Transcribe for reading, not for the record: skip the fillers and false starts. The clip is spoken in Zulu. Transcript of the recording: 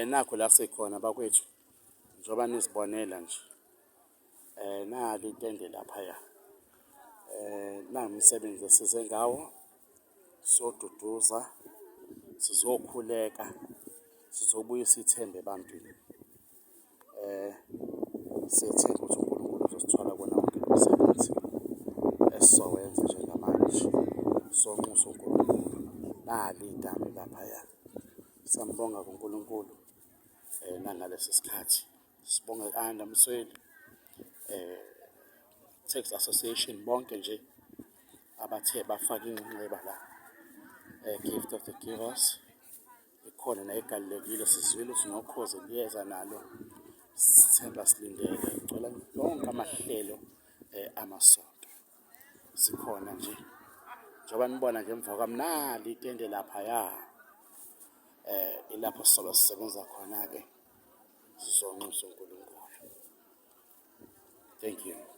Nakhu la sikhona bakwethu njengoba nizibonela nje nali itende laphaya nawu umsebenzi esize ngawo soduduza sizokhuleka sizobuyisa ithemba ebantwini. Siyethemba ukuthi uNkulunkulu uzosithwala kuwona wonke lo msebenzi esizowenza njengamanje. Sonxusa uNkulunkulu, nali idamu laphaya. Siyambonga-ke uNkulunkulu nangalesi sikhathi. Sibonge Ayanda Msweli, Tax Association, bonke nje abathe bafaka inxenxeba la. Gift of the Givers ikhona nayo igalulekile, sizwile ukuthi nokhozi luyeza nalo. Sithemba silindele, kugcwele yonke amahlelo amasonto. Sikhona nje njengoba nibona nje emva kwami nali itende laphaya ilapho sizobe sisebenza khona-ke sizonxusa uNkulunkulu. Thank you.